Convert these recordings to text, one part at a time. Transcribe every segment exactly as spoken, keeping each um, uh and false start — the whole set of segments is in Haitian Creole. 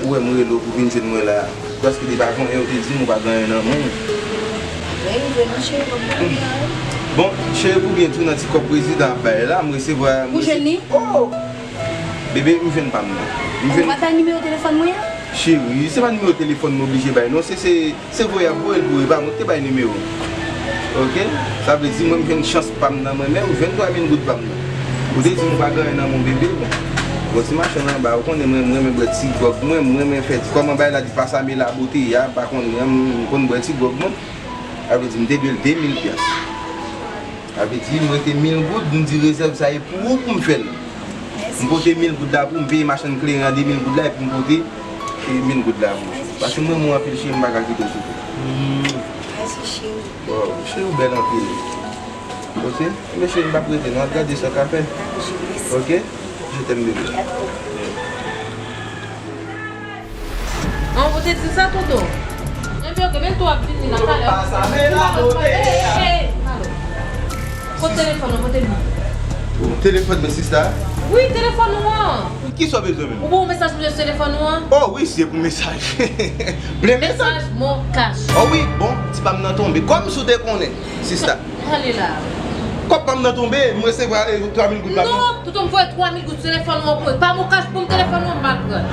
Ou wè m rele w pou vin jwenn mwen la. Paske depi avan yè ou te di m ou pa gen anyen nan men w. Wi, m jwenn ou cheri, kòb mwen la. Bon, cheri, pou byen di w, nan ti kòb prezidan ap bay la, m resevwa. Ou jwenn li? Oh! Bebe, m jwenn pa m nan. M jwenn. Ou pa t bay nimewo telefòn mwen an? Cheri, se pa nimewo telefòn m oblije bay non, se, se, se voye ap voye l pou ou, e pa mwen ki te bay nimewo. Oke? Sa vle di mwen m jwenn chans pa m nan mwen menm, m jwenn twa mil goud pa m nan. Ou te di m ou pa gen anyen nan men w, bebe, bon. Bon, ti machann anba, ou konnen mwen, m renmen bwè ti gwòg mwen, m renmen fè ti, kòman bagay la di pase a me la bote a, m pa konn, m konn bwè ti gwòg mwen. Sa vle di m te dwe l de mil pyas. Sa vle di m rete mil goud, m di rezèv sa e pou ou pou m fè l. M pote mil goud la pou ou, m peye machann kleren an de mil goud la epi m pote, e, mil goud la pou ou. Paske m renmen w anpil cheri, m pa ka kite w soufri. Mèsi cheri. Bon, cheri ou bèl anpil. Oke? Ebyen cheri, m p ap rete non, al gade sa w ka fè. Oke? Je t'aime bebe. An, ou te di sa, tonton? Enben, oke, men tou ap vini la, talè. Pase a me la bote a. Ey, ey, ey, alo. Kote telefòn ou, kote li? Telefòn mwen, sista? Wi, telefòn ou an. Kisa w bezwen menm? Ou ba w mesaj pou telefòn ou an? Oh wi, se pou mesaj. Ple mesaj? Mesaj, mo, kach. Oh wi, bon, ti pa m nan tonbe. Kòm si w te konnen, sista. Ale la. Kòb pa m nan tonbe, m resevwa, e, twa mil goud pa m nan. Non, tonton, m voye twa mil goud sou telefòn ou an pou ou. Pa mo kach pou m telefòn ou an, m pa pran.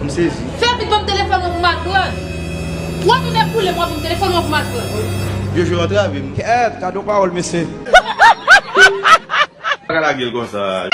M sezi. Fè vit ban m telefòn ou an pou m al pran. Ou retounen boule m pou m telefòn ou an pou m al pran. Jojo antrave m. Kèt, gade yon pawòl, mesye. Pa ka lage l konsa.